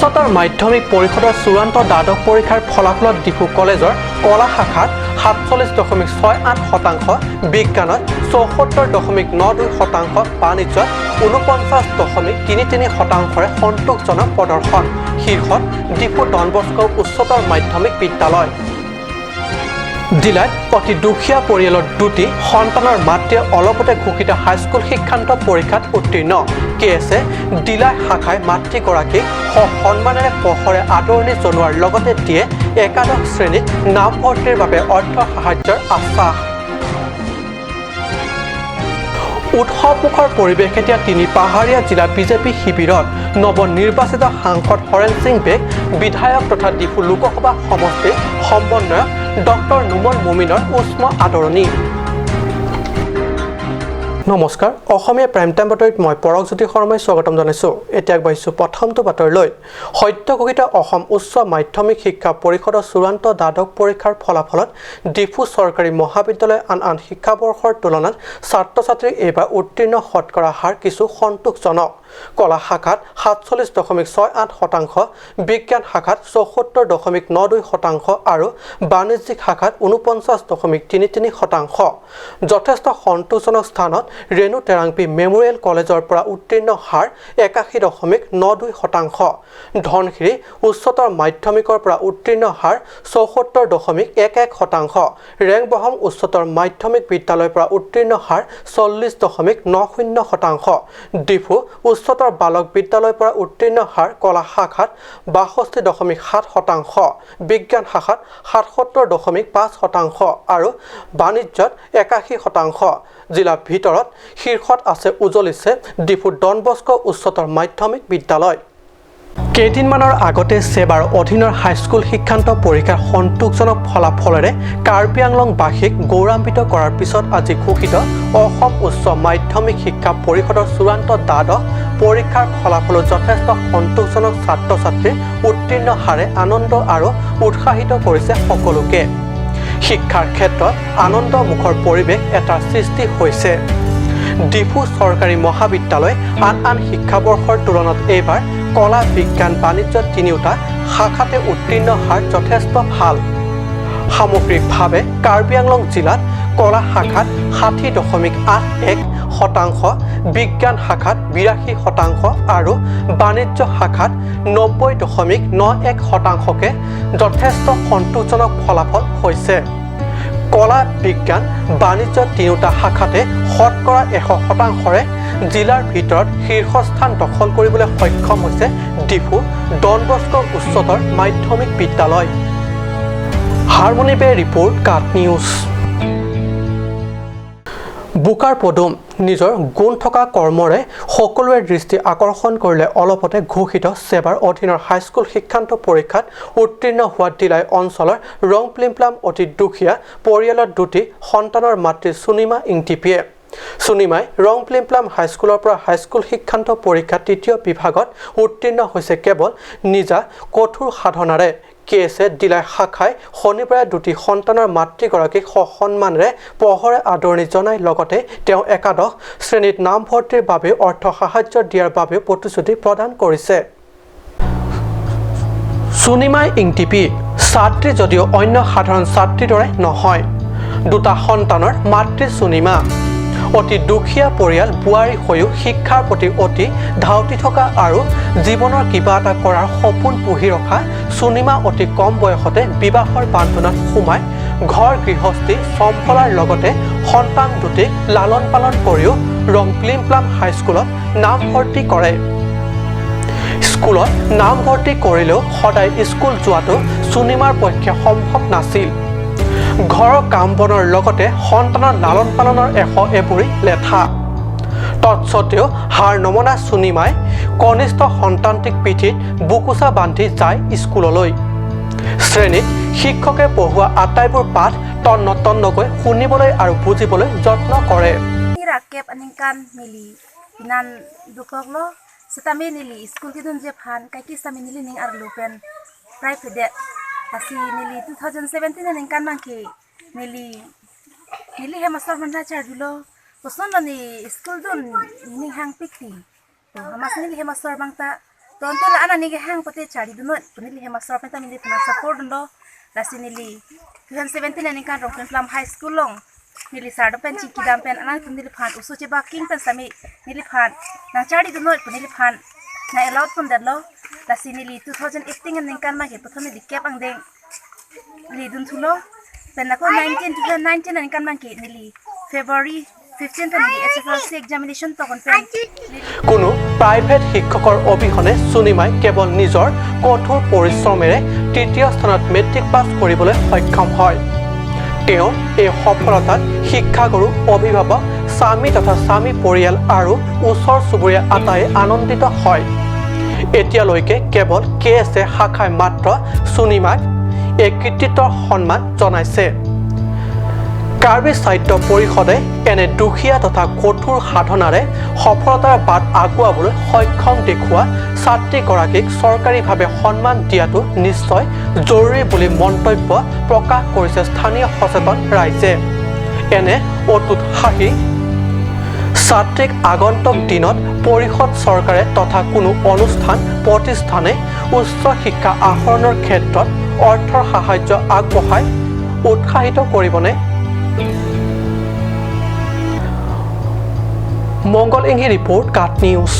উচ্চতৰ মাধ্যমিক পৰিষদৰ চূড়ান্ত দ্বাদশ পৰীক্ষাৰ ফলাফলত ডিফু কলেজৰ কলা শাখাত 47.68%, বিজ্ঞানত 74.92%, বাণিজ্যত 49.33%ৰে সন্তোষজনক প্ৰদৰ্শন। শীৰ্ষত ডিফু ডনবস্কো উচ্চতৰ মাধ্যমিক বিদ্যালয়। জিলাত অতি দুখীয়া পৰিয়ালৰ দুটি সন্তানৰ মাতৃয়ে অলপতে ঘোষিত হাইস্কুল শিক্ষান্ত পৰীক্ষাত উত্তীৰ্ণ। কে এছে ডিলাই শাখাই মাতৃগৰাকীক সন্মানেৰে পহৰে আদৰণি জনোৱাৰ লগতে দিয়ে একাদশ শ্ৰেণীত নামভৰ্তিৰ বাবে অৰ্থ সাহায্যৰ আশ্বাস। উৎসৱমুখৰ পৰিৱেশ এতিয়া তিনি পাহাৰীয়া জিলা বিজেপি শিবিৰত। নৱনিৰ্বাচিত সাংসদ হৰেণ সিং বেগ, বিধায়ক তথা ডিফু লোকসভা সমষ্টিৰ সমন্বয়ক ডক্টৰ নুমল মুমিনৰ উষ্ম আদৰণি। নমস্কাৰ, অসমীয়া প্ৰাইম টাইম বাতৰিত মই পৰগজ্যোতি শৰ্মাই স্বাগতম জনাইছোঁ। এতিয়া আগবাঢ়িছোঁ প্ৰথমটো বাতৰিলৈ। সদ্য ঘোষিত অসম উচ্চ মাধ্যমিক শিক্ষা পৰিষদৰ চূড়ান্ত দ্বাদশ পৰীক্ষাৰ ফলাফলত ডিফু চৰকাৰী মহাবিদ্যালয় আন আন শিক্ষাবৰ্ষৰ তুলনাত ছাত্ৰ ছাত্ৰীৰ এইবাৰ উত্তীৰ্ণ শতকৰা হাৰ কিছু সন্তোষজনক। কলা শাখাত 47.68%, বিজ্ঞান শাখাত 74.92% আৰু বাণিজ্যিক শাখাত 49.33%। যথেষ্ট সন্তোষজনক স্থানত ৰেণু টেৰাংপি মেম'ৰিয়েল কলেজৰ পৰা উত্তীৰ্ণ হাৰ 81.92%, ধনশিৰি উচ্চতৰ মাধ্যমিকৰ পৰা উত্তীৰ্ণ হাৰ 74.11%, ৰেংবহম উচ্চতৰ মাধ্যমিক বিদ্যালয়ৰ পৰা উত্তীৰ্ণ হাৰ 40.90%, ডিফু উচ্চতৰ বালক বিদ্যালয়ৰ পৰা উত্তীৰ্ণ হাৰ কলা শাখাত 62.7%, বিজ্ঞান শাখাত 77.5% আৰু বাণিজ্যত 81%। জিলাৰ ভিতৰত শীৰ্ষত আছে উজলিছে ডিফু ডনবস্কো উচ্চতৰ মাধ্যমিক বিদ্যালয়। কেইদিনমানৰ আগতে ছেবাৰ অধীনৰ হাইস্কুল শিক্ষান্ত পৰীক্ষাৰ সন্তোষজনক ফলাফলেৰে কাৰ্বি আংলংবাসীক গৌৰৱান্বিত কৰাৰ পিছত আজি ঘোষিত অসম উচ্চ মাধ্যমিক শিক্ষা পৰিষদৰ চূড়ান্ত দ্বাদশ পৰীক্ষাৰ ফলাফলো যথেষ্ট সন্তোষজনক। ছাত্ৰ ছাত্ৰীৰ উত্তীৰ্ণ হাৰে আনন্দ আৰু উৎসাহিত কৰিছে সকলোকে। শিক্ষাৰ ক্ষেত্ৰত আনন্দমুখৰ পৰিৱেশ এটাৰ সৃষ্টি হৈছে। ডিফু চৰকাৰী মহাবিদ্যালয় আন আন শিক্ষাবৰ্ষৰ তুলনাত এইবাৰ কলা, বিজ্ঞান, বাণিজ্য তিনিওটা শাখাতে উত্তীৰ্ণ হাৰ যথেষ্ট ভাল। সামগ্ৰিকভাৱে কাৰ্বি আংলং জিলাত কলা শাখাত 60.81%, বিজ্ঞান শাখাত 82% আৰু বাণিজ্য শাখাত 90.91%কে যথেষ্ট সন্তোষজনক ফলাফল হৈছে। কলা, বিজ্ঞান, বাণিজ্য তিনিওটা শাখাতে শতকৰা 100%ৰে জিলাৰ ভিতৰত শীৰ্ষস্থান দখল কৰিবলৈ সক্ষম হৈছে ডিফু ডনবস্কো উচ্চতৰ মাধ্যমিক বিদ্যালয়। হাৰমনি বে ৰিপৰ্ট, কাট নিউজ। বোকাৰ পদুম নিজৰ গুণ থকা কৰ্মৰে সকলোৰে দৃষ্টি আকৰ্ষণ কৰিলে অলপতে ঘোষিত ছেবাৰ অধীনৰ হাইস্কুল শিক্ষান্ত পৰীক্ষাত উত্তীৰ্ণ হোৱা ডিলাই অঞ্চলৰ ৰংপ্লিমপ্লাম অতি দুখীয়া পৰিয়ালৰ দুটি সন্তানৰ মাতৃ সুনিমা ইংটিপিয়ে। সুনিমাই ৰংপ্লিমপ্লাম হাইস্কুলৰ পৰা হাইস্কুল শিক্ষান্ত পৰীক্ষা তৃতীয় বিভাগত উত্তীৰ্ণ হৈছে কেৱল নিজা কঠোৰ সাধনাৰে। কে এছে ডিলাই শাখাই শনিবাৰে দুটি সন্তানৰ মাতৃগৰাকীক সসন্মানেৰে পহৰে আদৰণি জনাই লগতে তেওঁ একাদশ শ্ৰেণীত নামভৰ্তিৰ বাবে অৰ্থ সাহায্য দিয়াৰ বাবে প্ৰতিশ্ৰুতি প্ৰদান কৰিছে। সুনিমাই ইংটিপি ছাত্ৰী যদিও অন্য সাধাৰণ ছাত্ৰীৰ দৰে নহয়, দুটা সন্তানৰ মাতৃ সুনিমা অতি দুখীয়া পৰিয়াল বোৱাৰী হৈও শিক্ষাৰ প্ৰতি অতি ধাউতি থকা আৰু জীৱনৰ কিবা এটা কৰাৰ সপোন পুহি ৰখা সুনিমা অতি কম বয়সতে বিবাহৰ বান্ধোনত সোমাই ঘৰ গৃহস্থী চম্ভালাৰ লগতে সন্তান দুটিক লালন পালন কৰিও ৰংপ্লিমপ্লাম হাইস্কুলত নামভৰ্তি কৰে। স্কুলত নামভৰ্তি কৰিলেও সদায় স্কুল যোৱাটো সুনিমাৰ পক্ষে সম্ভৱ নাছিল। ঘৰৰ কাম বনৰ লগতে সন্তানৰ লালন পালনৰ এশ এবুৰি লেঠা, তৎসত্বেও হাৰ নমনা সুনিমাই কনিষ্ঠ সন্তানটিক পিঠিত বোকোচা বান্ধি যায় স্কুললৈ। শ্ৰেণীত শিক্ষকে পঢ়োৱা আটাইবোৰ পাঠ তন্ন তন্নকৈ শুনিবলৈ আৰু বুজিবলৈ যত্ন কৰে। Kep aning kan nili binan dukok lo setami nili school kidun je phan kai ki sami nili ning ar lupen private asi nili 2017 ning kan mangki nili nili he masar man cha dulo poson ni school dun ning hang pikti to hamas nili he masar bangta Tonte la ana ni ke hang pote chari dunot punili hema sor pen tamili phana support dundo lasi nili 2017 ni kan rong flam high school long nili sar pen chi kidam pen ana punili phan usu che ba king pen sami nili phan na chari dunot punili phan na allowed pun dat lo lasi nili 2018 ni kan ma ke prothome di cap ang deng li dun thulo pen na ko 2019 ni kan ma ke nili February 15 pen SSLC examination তখন pen কোনো private শিক্ষকৰ অবিহনে সুনিমাই কেৱল নিজৰ কঠোৰ পৰিশ্ৰমেৰে তৃতীয় স্থানত matric pass কৰিবলৈ সক্ষম হয়। তেওঁ এই সফলতাত শিক্ষাগুৰু, অভিভাৱক, স্বামী তথা স্বামী পৰিয়াল আৰু ওচৰ চুবুৰীয়া আটাই আনন্দিত হয়। এতিয়ালৈকে কেৱল কে এছ এ শাখাই মাত্ৰ সুনিমাক এই কৃতিত্বৰ সন্মান জনাইছে। কাৰ্বি সাহিত্য পৰিষদে এনে দুখীয়া তথা কঠোৰ সাধনাৰে সফলতাৰ বাট আগুৱাবলৈ সক্ষম দেখুওৱা ছাত্ৰীগৰাকীক চৰকাৰীভাৱে সন্মান দিয়াটো নিশ্চয় জৰুৰী বুলি মন্তব্য প্ৰকাশ কৰিছে স্থানীয় সচেতন ৰাইজে। এনে অত্যুৎসাহী ছাত্ৰীক আগন্তুক দিনত পৰিষদ চৰকাৰে তথা কোনো অনুষ্ঠান প্ৰতিষ্ঠানে উচ্চ শিক্ষা আহৰণৰ ক্ষেত্ৰত অৰ্থৰ সাহায্য আগবঢ়াই উৎসাহিত কৰিবনে? মংগল ইংহি ৰিপৰ্ট, কাট নিউজ।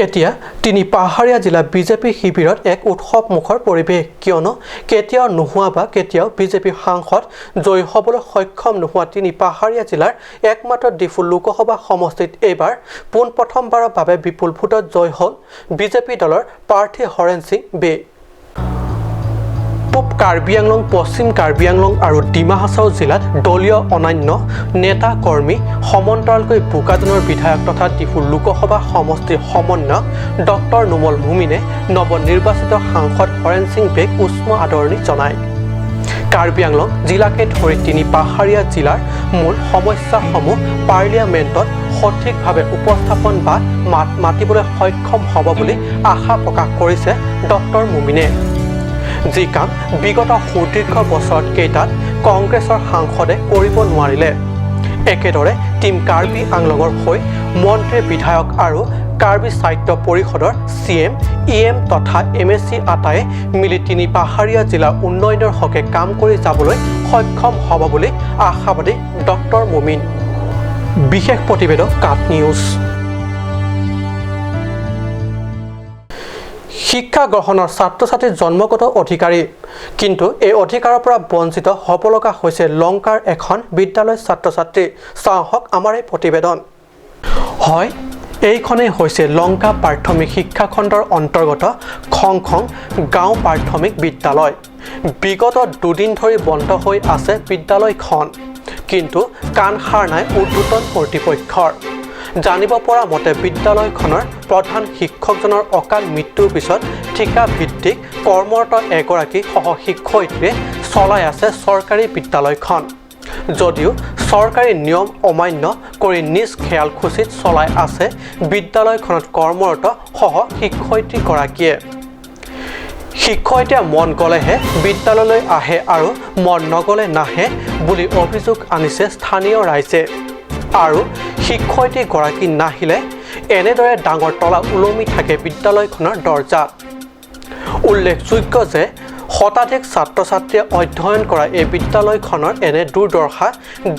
এতিয়া তিনি পাহাৰীয়া জিলা বিজেপি শিবিৰত এক উৎসৱমুখৰ পৰিৱেশ, কিয়নো কেতিয়াও নোহোৱা বা কেতিয়াও বিজেপি সাংসদ জয়ী হ'বলৈ সক্ষম নোহোৱা তিনি পাহাৰীয়া জিলাৰ একমাত্ৰ ডিফু লোকসভা সমষ্টিত এইবাৰ পোনপ্ৰথমবাৰৰ বাবে বিপুল ভোটত জয় হ'ল বিজেপি দলৰ প্ৰাৰ্থী হৰেণ সিং বে। পূব কাৰ্বি আংলং, পশ্চিম কাৰ্বি আংলং আৰু ডিমা হাছাও জিলাত দলীয় অন্যান্য নেতা কৰ্মী সমান্তৰালকৈ বোকাজানৰ বিধায়ক তথা ডিফু লোকসভা সমষ্টিৰ সমন্বয়ক ডক্টৰ নোমল মুমিনে নৱনিৰ্বাচিত সাংসদ হৰেণ সিং বেক উষ্ম আদৰণি জনায়। কাৰ্বি আংলং জিলাকে ধৰি তিনি পাহাৰীয়া জিলাৰ মূল সমস্যাসমূহ পাৰ্লিয়ামেণ্টত সঠিকভাৱে উপস্থাপন বা মাত মাতিবলৈ সক্ষম হ'ব বুলি আশা প্ৰকাশ কৰিছে ডক্টৰ মুমিনে। যি কাম বিগত সুদীৰ্ঘ বছৰত কেইটাত কংগ্ৰেছৰ সাংসদে কৰিব নোৱাৰিলে। একেদৰে টীম কাৰ্বি আংলঙৰ হৈ মন্ত্ৰী, বিধায়ক আৰু কাৰ্বি সাহিত্য পৰিষদৰ চি এম, ই এম তথা এম এছ চি আটায়ে মিলি তিনি পাহাৰীয়া জিলাৰ উন্নয়নৰ হকে কাম কৰি যাবলৈ সক্ষম হ'ব বুলি আশাবাদী ডক্টৰ মুমিন। বিশেষ প্ৰতিবেদক, কাট নিউজ। শিক্ষা গ্ৰহণৰ ছাত্ৰ ছাত্ৰীৰ জন্মগত অধিকাৰী, কিন্তু এই অধিকাৰৰ পৰা বঞ্চিত হ'ব লগা হৈছে লংকাৰ এখন বিদ্যালয়ৰ ছাত্ৰ ছাত্ৰী। চাওঁ আহক আমাৰ এই প্ৰতিবেদন। হয়, এইখনেই হৈছে লংকা প্ৰাথমিক শিক্ষাখণ্ডৰ অন্তৰ্গত খংখং গাঁও প্ৰাথমিক বিদ্যালয়। বিগত দুদিন ধৰি বন্ধ হৈ আছে বিদ্যালয়খন, কিন্তু কাণসাৰ নাই ঊৰ্ধ্বতন কৰ্তৃপক্ষৰ। জানিব পৰা মতে বিদ্যালয়খনৰ প্ৰধান শিক্ষকজনৰ অকাল মৃত্যুৰ পিছত ঠিকাভিত্তিক কৰ্মৰত এগৰাকী সহ শিক্ষয়িত্ৰীয়ে চলাই আছে চৰকাৰী বিদ্যালয়খন, যদিও চৰকাৰী নিয়ম অমান্য কৰি নিজ খেয়াল খুচিত চলাই আছে বিদ্যালয়খনত কৰ্মৰত সহ শিক্ষয়িত্ৰীগৰাকীয়ে। শিক্ষয়িত্ৰীয়ে মন গ'লেহে বিদ্যালয়লৈ আহে আৰু মন নগ'লে নাহে বুলি অভিযোগ আনিছে স্থানীয় ৰাইজে। আৰু শিক্ষয়িত্ৰীগৰাকী নাহিলে এনেদৰে ডাঙৰ তলা ওলমি থাকে বিদ্যালয়খনৰ দৰ্জাত। উল্লেখযোগ্য যে শতাধিক ছাত্ৰ ছাত্ৰীয়ে অধ্যয়ন কৰা এই বিদ্যালয়খনৰ এনে দুৰ্দশা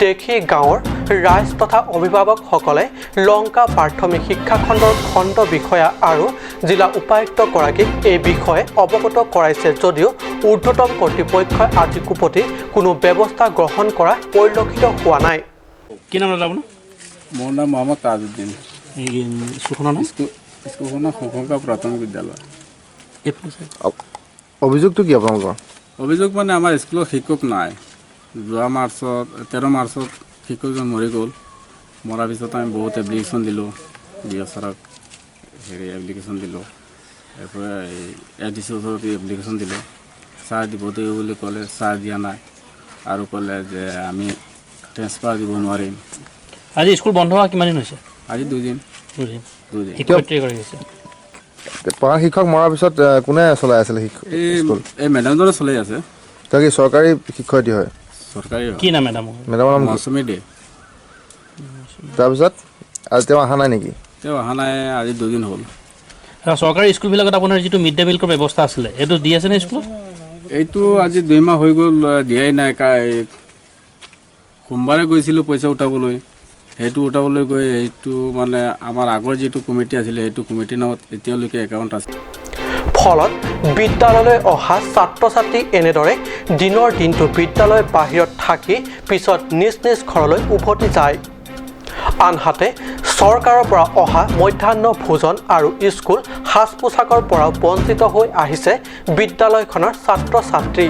দেখি গাঁৱৰ ৰাইজ তথা অভিভাৱকসকলে লংকা প্ৰাথমিক শিক্ষাখণ্ডৰ খণ্ড বিষয়া আৰু জিলা উপায়ুক্তগৰাকীক এই বিষয়ে অৱগত কৰাইছে যদিও ঊৰ্ধ্বতম কৰ্তৃপক্ষই আজিকোপতি কোনো ব্যৱস্থা গ্ৰহণ কৰা পৰিলক্ষিত হোৱা নাই। কি নাম দাদা আপোনাৰ? মোৰ নাম মহম্মদ তাজউদ্দিন। এই স্কুলখনৰ নাম? স্কুলখনৰ শংকা প্ৰাথমিক বিদ্যালয়। এইফালে চাই। অভিযোগটো কি আপোনালোকৰ? অভিযোগ মানে আমাৰ স্কুলত শিক্ষক নাই। যোৱা মাৰ্চত, 13 মাৰ্চত শিক্ষকজন মৰি গ'ল। মৰাৰ পিছত আমি বহুত এপ্লিকেশ্যন দিলোঁ, ডি অ' ছাৰক হেৰি এপ্লিকেশ্যন দিলোঁ, তাৰপৰা এ ডি চি ওচৰত এপ্লিকেশ্যন দিলোঁ। ছাৰ দিব দিব বুলি ক'লে, ছাৰ দিয়া নাই আৰু ক'লে যে আমি ট্ৰেন্সফাৰ দিব নোৱাৰিম। আজি স্কুল বন্ধ হোৱা কিমান দিন হৈছে? আজি 2 দিন। 2 দিন। 2 দিন। শিক্ষয়িত্ৰী এগৰাকী হৈছে। প্ৰধান শিক্ষক মৰাৰ পিছত কোনে চলাই আছিলে এই স্কুল? এই মেডামজনে চলাই আছে। তেওঁ কি চৰকাৰী শিক্ষয়িত্ৰী হয়? চৰকাৰী হয়। কি নাম মেডামৰ? মেডামৰ নাম কি? মৌচুমী দে। তাৰপিছত আজি তেওঁ অহা নাই নেকি? তেওঁ অহা নাই, আজি 2 দিন হ'ল। আৰু চৰকাৰী স্কুলবিলাকত আপোনাৰ যিটো মিড ডে মিল্কৰ ব্যৱস্থা আছিলে, সেইটো দি আছেনে স্কুলত? এইটো আজি 2 মাহ হৈ গ'ল, দিয়াই নাই। সোমবাৰে গৈছিলোঁ পইচা উঠাবলৈ। সেইটো উঠাবলৈ গৈ সেইটো মানে আমাৰ আগৰ যিটো কমিটি আছিলে, সেইটো কমিটিৰ নামত এতিয়ালৈকে একাউণ্ট আছে। ফলত বিদ্যালয়লৈ অহা ছাত্ৰ ছাত্ৰী এনেদৰে দিনৰ দিনটো বিদ্যালয়ৰ বাহিৰত থাকি পিছত নিজ নিজ ঘৰলৈ উভতি যায়। আনহাতে চৰকাৰৰ পৰা অহা মধ্যাহ্ন ভোজন আৰু স্কুল সাজ পোছাকৰ পৰাও বঞ্চিত হৈ আহিছে বিদ্যালয়খনৰ ছাত্ৰ ছাত্ৰী।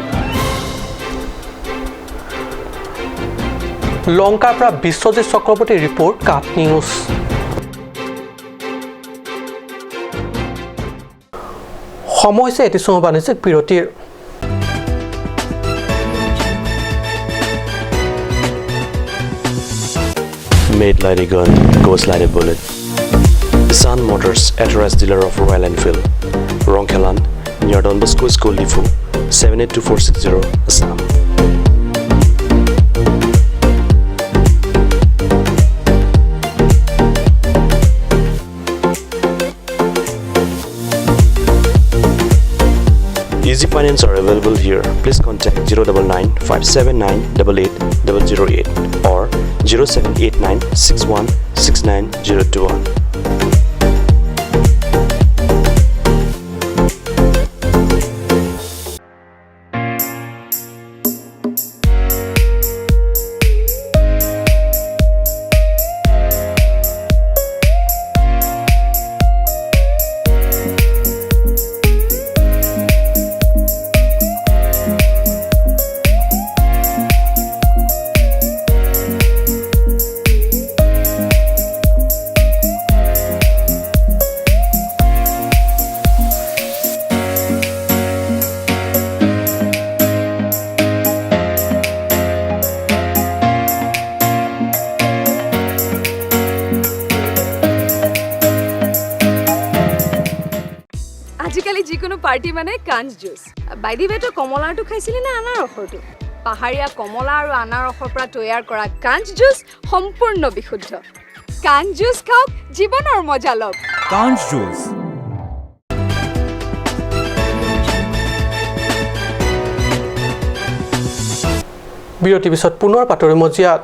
লংকাৰ পৰা বিশ্বজিৎ চক্ৰৱৰ্তীৰ ৰিপৰ্ট, কাট নিউজ। সময় হৈছে এটি চমু বাণিজ্যিক বিৰতিৰ। Made like a gun, goes like a bullet. Sun Motors, authorized dealer of Royal Enfield. Rongkhelan, near Don Bosco School, Diphu, 782460, Assam. Easy finance are available here. Please contact 099 579 88008 or 0789 61 69021. আজিকালি যিকোনো party মানে কাঞ্চ juice. By the ৱে, তই কমলাৰটো খাইছিলি নে আনাৰসৰটো? পাহাৰীয়া কমলা আৰু আনাৰসৰ পৰা তৈয়াৰ কৰা কাঞ্চ জুচ সম্পূৰ্ণ বিশুদ্ধ। কাঞ্চ জুচ খাওক, জীৱনৰ মজা লওক। Conch Juice. বিৰতিৰ পিছত পুনৰ বাতৰি মজিয়াত।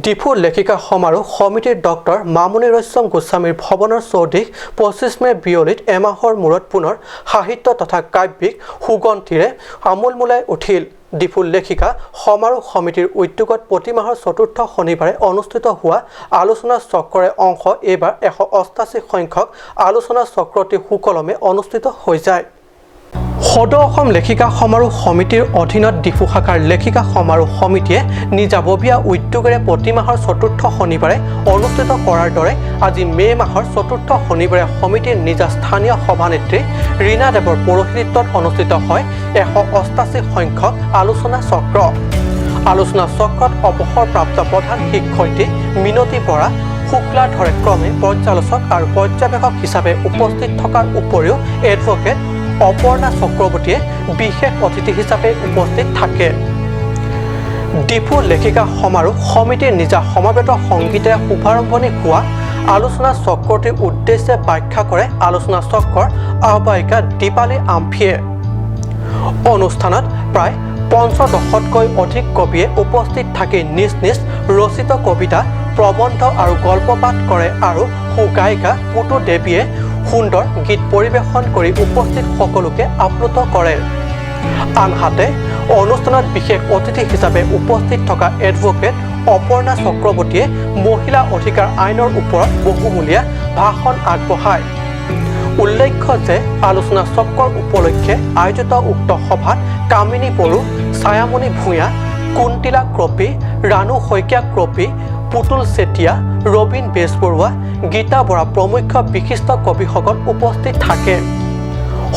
ডিফু লেখিকা সমাৰোহ সমিতিৰ ডক্টৰ মামণি ৰয়ছম গোস্বামীৰ ভৱনৰ চৌদিশ 25 মে বিয়লিত এমাহৰ মূৰত পুনৰ সাহিত্য তথা কাব্যিক সুগন্ধিৰে আমোলমোলাই উঠিল। ডিফু লেখিকা সমাৰোহ সমিতিৰ উদ্যোগত প্ৰতিমাহৰ চতুৰ্থ শনিবাৰে অনুষ্ঠিত হোৱা আলোচনা চক্ৰৰে অংশ এইবাৰ 188 সংখ্যক আলোচনা চক্ৰটি সুকলমে অনুষ্ঠিত হৈ যায়। সদৌ অসম লেখিকা সমাৰোহ সমিতিৰ অধীনত ডিফু শাখাৰ লেখিকা সমাৰোহ সমিতিয়ে নিজাববীয়া উদ্যোগেৰে প্ৰতিমাহৰ চতুৰ্থ শনিবাৰে অনুষ্ঠিত কৰাৰ দৰে আজি মে' মাহৰ চতুৰ্থ শনিবাৰে সমিতিৰ নিজা স্থানীয় সভানেত্ৰী ৰীণা দেৱৰ পৌৰোহিত্যত অনুষ্ঠিত হয় 188 সংখ্যক আলোচনা চক্ৰ। আলোচনা চক্ৰত অৱসৰপ্ৰাপ্ত প্ৰধান শিক্ষয়িত্ৰী মিনতী বৰা, শুক্লা ধৰে ক্ৰমে পৰ্যালোচক আৰু পৰ্যবেক্ষক হিচাপে উপস্থিত থকাৰ উপৰিও এডভকেট অপৰ্ণা চক্ৰৱৰ্তীয়ে বিশেষ অতিথি হিচাপে উপস্থিত থাকে। ডিফু লেখিকা সমাৰোহ সমিতিৰ নিজা সমবেত সংগীতেৰে শুভাৰম্ভণি হোৱা আলোচনা চক্ৰটিৰ উদ্দেশ্যে ব্যাখ্যা কৰে আলোচনা চক্ৰৰ আহ্বায়িকা দীপালী আম্ফিয়ে। অনুষ্ঠানত প্ৰায় 15তকৈ অধিক কবিয়ে উপস্থিত থাকি নিজ নিজ ৰচিত কবিতা, প্ৰবন্ধ আৰু গল্প পাঠ কৰে আৰু সুগায়িকা পুতু দেৱীয়ে সুন্দৰ গীত পৰিৱেশন কৰি উপস্থিত সকলোকে আপ্লুত কৰে। আনহাতে অনুষ্ঠানত বিশেষ অতিথি হিচাপে উপস্থিত থকা এডভকেট অপৰ্ণা চক্ৰৱৰ্তীয়ে মহিলা অধিকাৰ আইনৰ ওপৰত বহুমূলীয়া ভাষণ আগবঢ়ায়। উল্লেখ্য যে আলোচনা চক্ৰৰ উপলক্ষে আয়োজিত উক্ত সভাত কামিনী বড়ো, ছায়ামণি ভূঞা, কুন্তিলা ক্ৰপী, ৰাণু শইকীয়া ক্ৰপী, পুতুল চেতিয়া, ৰবীন বেজবৰুৱা, গীতা বৰা প্ৰমুখ্য বিশিষ্ট কবিসকল উপস্থিত থাকে।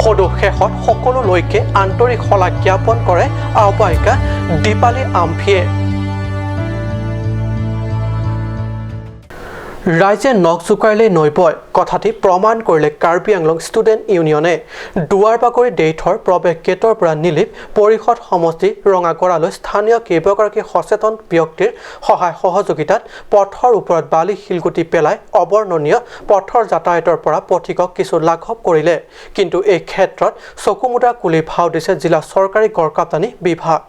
সদৌ শেষত সকলোলৈকে আন্তৰিক শলাগ জ্ঞাপন কৰে আহ্বায়িকা দীপালী আম্ফিয়ে। ৰাইজে নখ জোকাৰিলে নৈ বয় কথাটি প্ৰমাণ কৰিলে কাৰ্বি আংলং ষ্টুডেণ্ট ইউনিয়নে। দুৱাৰবাগৰি দেইথৰ প্ৰৱেশ গেটৰ পৰা নিলিপ পৰিষদ সমষ্টি ৰঙাগড়ালৈ স্থানীয় কেইবাগৰাকী সচেতন ব্যক্তিৰ সহায় সহযোগিতাত পথৰ ওপৰত বালি শিলগুটি পেলাই অবৰ্ণনীয় পথৰ যাতায়াতৰ পৰা পথিকক কিছু লাঘৱ কৰিলে। কিন্তু এই ক্ষেত্ৰত চকুমুদা কুলি ভাও দিছে জিলা চৰকাৰী গড়কাপ্তানি বিভাগ।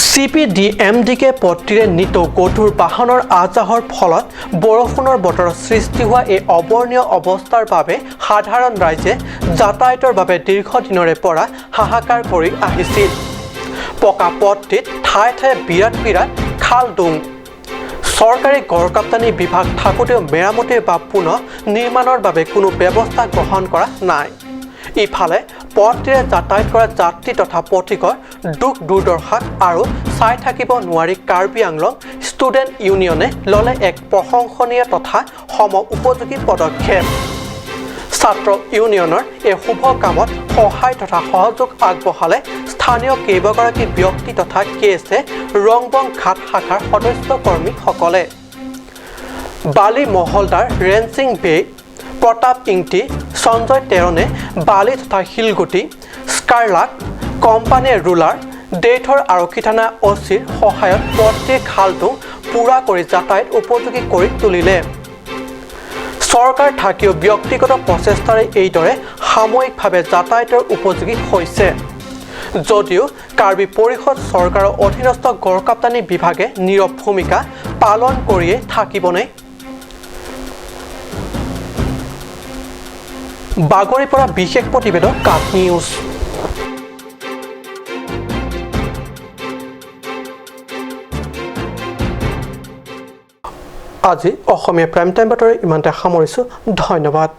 CPDMDK পথটিৰে নিতৌ গধুৰ বাহনৰ আহযাহৰ ফলত বৰষুণৰ বতৰত সৃষ্টি হোৱা এই অবৰ্ণীয় অৱস্থাৰ বাবে সাধাৰণ ৰাইজে যাতায়াতৰ বাবে দীৰ্ঘদিনৰে পৰা হাহাকাৰ কৰি আহিছিল। পকা পথটিত ঠায়ে ঠায়ে বিৰাট বিৰাট খাল ডোং। চৰকাৰী গড়কাপ্তানি বিভাগ থাকোঁতেও মেৰামতিৰ বা পুনঃ নিৰ্মাণৰ বাবে কোনো ব্যৱস্থা গ্ৰহণ কৰা নাই। ইফালে পথটিৰে যাতায়াত কৰা যাত্ৰী তথা পথিকৰ দুখ দুৰ্দশাক আৰু চাই থাকিব নোৱাৰি কাৰ্বি আংলং ষ্টুডেণ্ট ইউনিয়নে ল'লে এক প্ৰশংসনীয় তথা সম উপযোগী পদক্ষেপ। ছাত্ৰ ইউনিয়নৰ এই শুভ কামত সহায় তথা সহযোগ আগবঢ়ালে স্থানীয় কেইবাগৰাকী ব্যক্তি তথা কেএছএ ৰংবং ঘাট শাখাৰ সদস্য কৰ্মীসকলে। বালি মহলদাৰ ৰেঞ্চিং বে, প্ৰতাপ ইংটি, সঞ্জয় তেৰণে বালি তথা শিলগুটি, স্কাৰলাক কোম্পানীৰ ৰুলাৰ, দেইথৰ আৰক্ষী থানা অচিৰ সহায়ত পথটিৰ খালটো পূৰা কৰি যাতায়াত উপযোগী কৰি তুলিলে। চৰকাৰ থাকিও ব্যক্তিগত প্ৰচেষ্টাৰে এইদৰে সাময়িকভাৱে যাতায়াতৰ উপযোগী হৈছে যদিও কাৰ্বি পৰিষদ চৰকাৰৰ অধীনস্থ গড়কাপ্তানি বিভাগে নীৰৱ ভূমিকা পালন কৰিয়ে থাকিবনে? বাগৰিৰ পৰা বিশেষ প্ৰতিবেদক কাট নিউজ। আজি অসমীয়া প্ৰাইম টাইম বাতৰি ইমানতে সামৰিছোঁ। ধন্যবাদ।